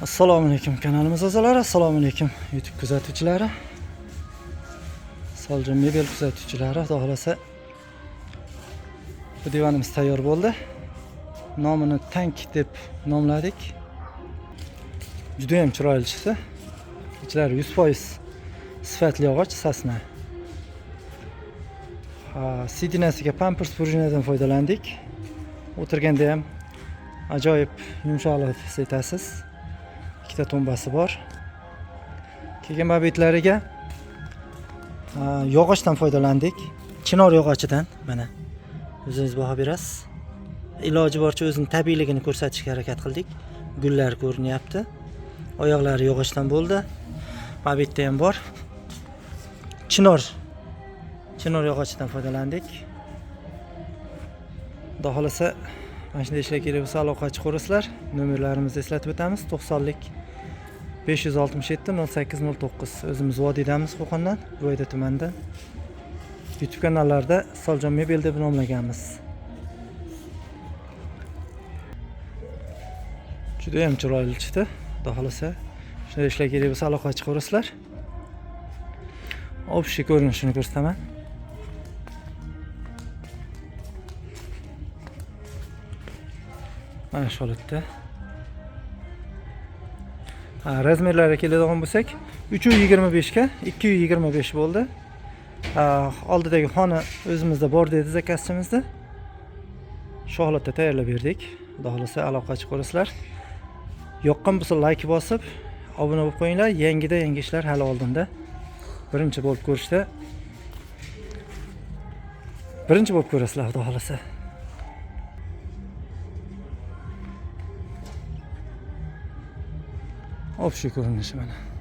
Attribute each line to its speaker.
Speaker 1: Assalomu alaykum kanalimiz a'zolari, assalomu alaykum YouTube kuzatuvchilari. Soljon mebel kuzatuvchilari, xudo xolasa bu divanimiz tayyor bo'ldi. Nomini Tank deb nomladik. Juda ham chiroyli chiqdi. Ichlari 100% sifatli yog'och, sasna. Ha, sidinasiga pampers prujinadan foydalandik. O'tirganda ham ajoyib yumshoqlik his etasiz. Ikkita to'mbasi bor. Keyin mabetlariga yog'ochdan foydalandik. Chinor yog'ochidan mana. O'zingiz baho berasiz. Iloji boricha o'zining tabiiyligini ko'rsatishga harakat qildik. Gullar ko'rinyapti. Oyoqlari yog'ochdan bo'ldi. Mabetda ham bor. Chinor. Chinor yog'ochidan foydalandik. Xudo xolasa mana shunday ishlar kerak bo'lsa aloqa chiqarasizlar. Nomerlarimizni eslatib o'tamiz. 90lik 567 0809. O'zimiz vodiydamiz, Qo'qondan, Buvayda tumanidan. YouTube kanallarda Soljon mebel deb nomlaganmiz. Juda ham chiroyli chiqdi. Xudo xolasa shunday ishlar kerak bo'lsa aloqa chiqarasizlar. Общий ko'rinishini ko'rsataman. Mana shu holatda. Ha, razmerlariga keladigan bo'lsak, 325 ga 225 bo'ldi. Ha, oldidagi xona o'zimizda bor dedi zakazchimizda. Shu holatda tayyorlab berdik. Xudo xolasa aloqa chiqarasizlar. Yoqqan bo'lsa like bosib, obuna bo'lib qo'yinglar. Yangida yangi ishlar hali oldinda. Birinchi bo'lib ko'rishda. Birinchi bo'lib ko'rasizlar, xudo xolasa. Общий ko'rinishi mana.